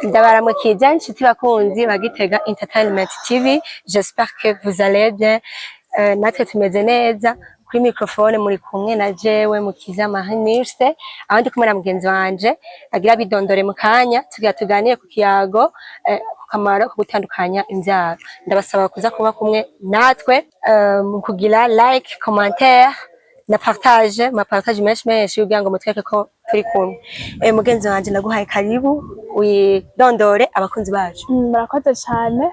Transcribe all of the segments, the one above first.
Ndabaramukije inshuti bakunzi ba Gitega Entertainment TV. J'espère que vous allez bien. Natwe tumeze neza. Kuri microphone muri kumwe na jewe Mukiza Marie, aho ndi kumwe na mugenzi wanje agira bidondore mu kanya, tugira tuganire ku kiyago ku kamaro ko gutandukanya imvyaro. Ndabasaba kuza kuba kumwe natwe mu kugira like, commentaire na partage, ma partage menshi menshi kugira ngo mutwereke ko turi kumwe. Mugenzi wanje, ndaguhaye karibu, widondore abakunzi bacu. Murakoze cyane.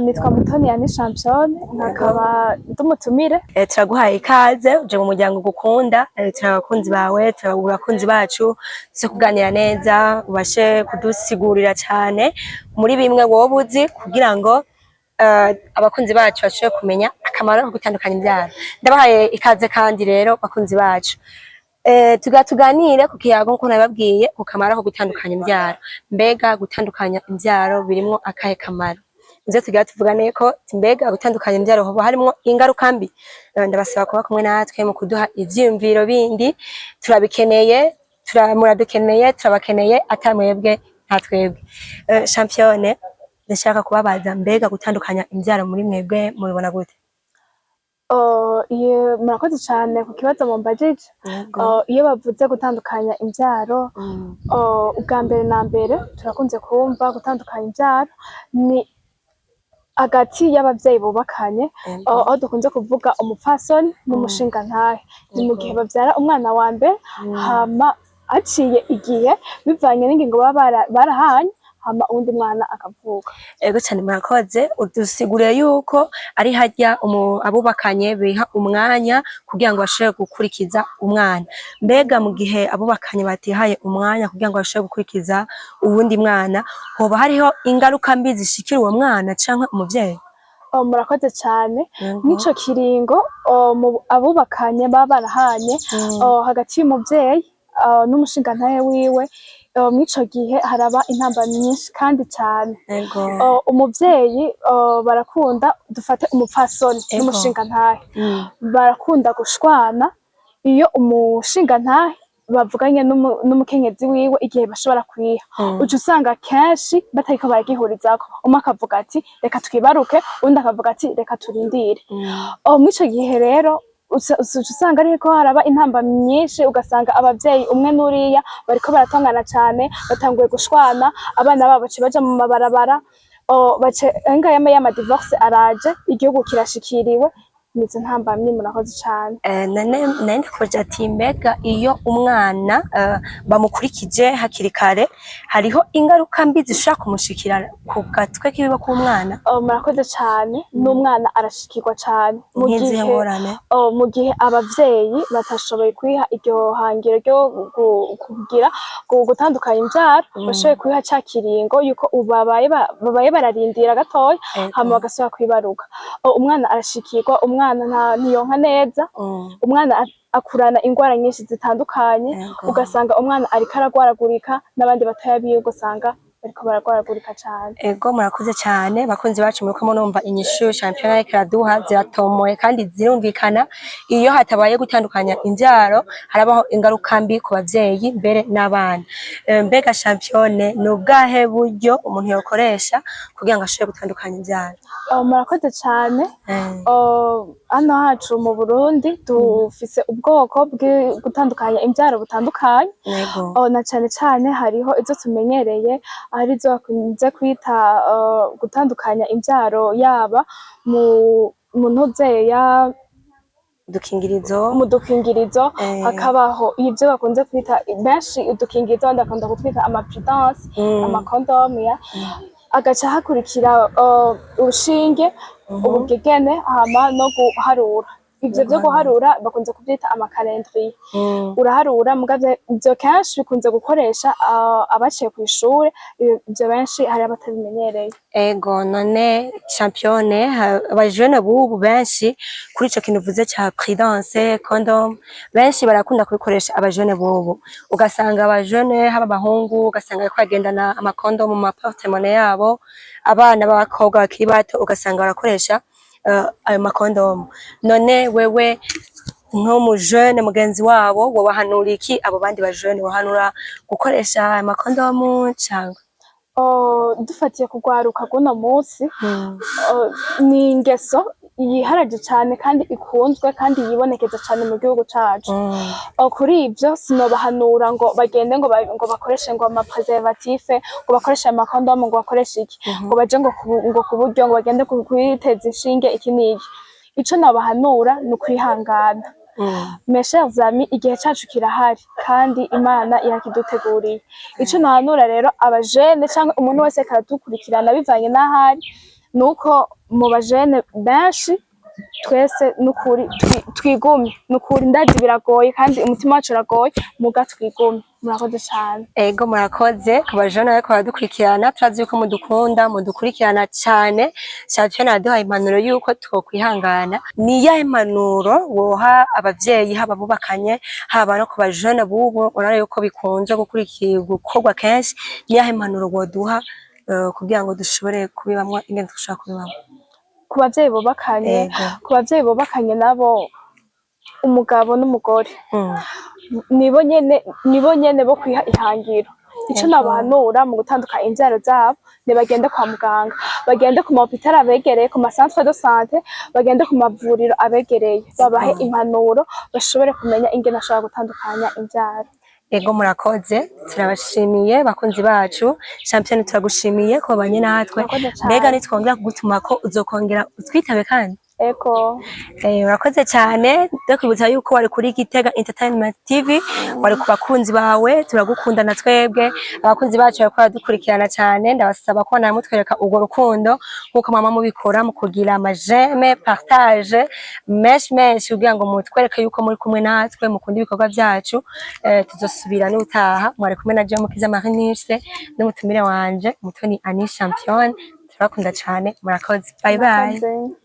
Nitwa Mutoni Yani Championne, nkakaba ndi umutumire. Turaguhaye ikaze, uje mu muryango gukunda. Turi abakunzi bawe, turi abakunzi bacu, tuze kuganira neza, ubashe kudusigurira cyane muri bimwe wowe uzi kugira ngo abakunzi bacu bashobore kumenya akamaro ko gutandukanya imbyaro. Ndabahaye ikaze kandi rero, bakunzi bacu. Tugira tuganire ku kiyago nkuko nabibabwiye, ku kamaro ko gutandukanya imbyaro. Mbega gutandukanya imbyaro birimwo akahe kamaro? Nivyo tugira tuvugane ko. Mbega gutandukanya imbyaro hoba harimwo ingaruka mbi? Ndabasaba kuba kumwe natwe mu kuduha ivyiyumviro bindi. Turabikeneye, muradukeneye, turabakeneye, ata mwebwe nta twebwe. Championne, ndashaka kubabaza, mbega gutandukanya imbyaro muri mwebwe mubibona gute? Murakoze cyane ku kibazo mumbajije. Iyo bavuze gutandukanya imbyaro, ubwa mbere na mbere turakunze kumva gutandukanya imbyaro ni hagati y'abavyeyi bubakanye, aho dukunze kuvuga umupfasoni n'umushingantahe. Ni mu gihe bavyara umwana wa mbere, hama haciye igihe, bivanye n'ingingo baba barahanye, hama uwundi mwana akavuka. Ego cyane, murakoze. Udusiguriye yuko ari harya abubakanye biha umwanya kugira ngo bashobore gukurikiza umwana. Mbega mu gihe abubakanye batihaye umwanya kugira ngo bashobore gukurikiza uwundi mwana, hoba hariho ingaruka mbi zishikira uwo mwana canke umuvyeyi? Oh, murakoze cyane. Yego. N'ico kiringo, oh, abubakanye baba barahanye, oh, hagati y'umuvyeyi, oh, n'umushingantahe wiwe, oh, mw'ico gihe haraba intambamyi nyinshi kandi cyane. Oh, umuvyeyi, oh, barakunda, dufate umupfasoni n'umushingantahe, barakunda gushwana iyo umushingantahe bavuganye n'umukenyezi wiwe igihe bashobora kwiha. Uca usanga kenshi batariko baragihurizako. Umwe akavuga ati: "Reka twibaruke", uwundi akavuga ati: "Reka turindire". Oh, mw'ico gihe rero uca usanga ariko haraba intambamyi nyinshi, ugasanga abavyeyi umwe n'uriya bariko baratongana cane, batanguye gushwana, abana babo bace baja mu mabarabara, oh, bace ngaya y'ama divorce araje, igihugu kirashikiriwe nizo ntambamyi. Murakoze cane. Nane nari ndakubaza ati: mbega iyo umwana bamukurikije hakiri kare, hariho ingaruka mbi zishobora kumushikira ku gatwe kiwe k'umwana? Oh, murakoze cane. N'umwana arashikirwa cane mu Nk'izihe gihe ngorane? Oh, mu gihe abavyeyi batashoboye kwiha iryo hangiro ryo kugira gutandukanya imvyaro, bashoboye kwiha ca kiringo yuko ubu babaye bararindira gatoya, hama bagasubira kwibaruka. Oh, umwana arashikirwa, umwana ntiyonka neza, umwana akurana ingwara nyinshi zitandukanye. Ugasanga umwana ariko aragwaragurika n'abandi batoya biwe, ugasanga bariko baragwaragurika cane. Ego, murakoze cyane, bakunzi bacu. Muriko murumva inyishu shampiyona ariko iraduha, ziratomoye kandi zirumvikana. Iyo hatabaye gutandukanya imvyaro, harabaho ingaruka mbi ku bavyeyi mbere n'abana. Mbega championne, ni ubwahe buryo umuntu yokoresha kugira ngo ashobore gutandukanya imvyaro? Oh, murakoze cane. Oh, hano hacu mu Burundi dufise ubwoko gutandukanya imvyaro butandukanye. Oh, na cane cane hariho izo tumenyereye, arizo bakunze kwita gutandukanya imvyaro yaba mu ntuzeya Udukingirizo. Mu dukingirizo. Hakabaho ivyo bakunze kwita benshi udukingirizo, abandi bakunda kutwita ama prudence, amakondomu ya agaca hakurikira urushinge, ubugegene, hama no guharura. Ivyo vyo guharura bakunze kuvyita ama calendrier. Uraharura, mugabo ivyo kenshi bikunze gukoresha abaciye kw'ishure. Ivyo benshi hari abatabimenyereye. Ego, none championne, abajene bubu benshi kuri ico kintu uvuze ca prudence, condom, benshi barakunda kubikoresha. Abajene bubu, ugasanga abajene, haba abahungu, ugasanga bariko bagendana amakondomu mu ma porte-monnaie yabo, abana b'abakobwa bakiri bato ugasanga barakoresha ayo makondomu. None wewe nk'umujene mugenzi wabo, wobahanura iki abo bandi bajene? Wohanura gukoresha ayo makondomu cangwa? Oh, dufatiye ku rwaruka rw'uno munsi, oh, ni ingeso yiharaje cane kandi ikunzwe kandi yibonekeza cane mu gihugu cacu. Oh, kuri ivyo sinobahanura ngo bagende ngo bakoreshe ngo ama préservatif, ngo bakoreshe amakondomu, ngo bakoreshe iki, ngo baje ngo ku buryo ngo bagende kwiteza inshinge iki n'iki. Ico nobahanura ni ukwihangana. Mes chers amis, igihe cacu kirahari kandi Imana irakiduteguriye. Ico nohanura rero abajene canke umuntu wese ariko aradukurikirana bivanye n'ahari, nuko mu bajene benshi twese nukuri twigumye. Nukuri ndazi biragoye kandi umutima wacu uragoye, muga twigumye. Murakoze cane. Ego, murakoze ku bajene bariko baradukurikirana. Turazi yuko mudukunda, mudukurikirana cane. Champion araduhaye impanuro yuko twokwihangana. Ni iyahe mpanuro woha abavyeyi, haba bubakanye, haba no ku bajene bubu urabona yuko bikunze gukorwa kenshi? Ni iyahe mpanuro woduha kugira ngo dushobore kubibamwo ingene dushobora kubibamwo? Ku bavyeyi bubakanye, ku bavyeyi bubakanye nabo, umugabo n'umugore nibo nyene bo kwiha ihangiro. Ico nabahanura mu gutandukanya imvyaro zabo, nibagende kwa muganga, bagende ku ma hôpital abegereye, ku ma centre de santé, bagende ku mavuriro abegereye, babahe impanuro, bashobore kumenya ingene bashobora gutandukanya imvyaro. Ego, murakoze, turabashimiye bakunzi bacu. Champion, turagushimiye ko wabanye natwe. Murakoze cane. Mbega nitwongera kugutumako uzokongera utwitabe kandi? Ego. Urakoze cyane. Ndakwibutsa yuko wari kuri Gitega Entertainment TV, wari ku bakunzi bawe. Turagukunda na twebwe abakunzi bacu bariko baradukurikirana cyane. Ndabasaba ko namwe mutwereka urwo rukundo nkuko mama mubikora mu kugira ama j'aime, partage menshi menshi, kugira ngo mutwereke yuko muri kumwe natwe, mukunda ibikorwa byacu. Tuzosubira n'utaha. Mwari kumwe na Jean Mukiza Marinise n'umutumire wanje Mutoni Annie Champion. Turabakunda cyane, murakoze. Bye bye. Murakoze.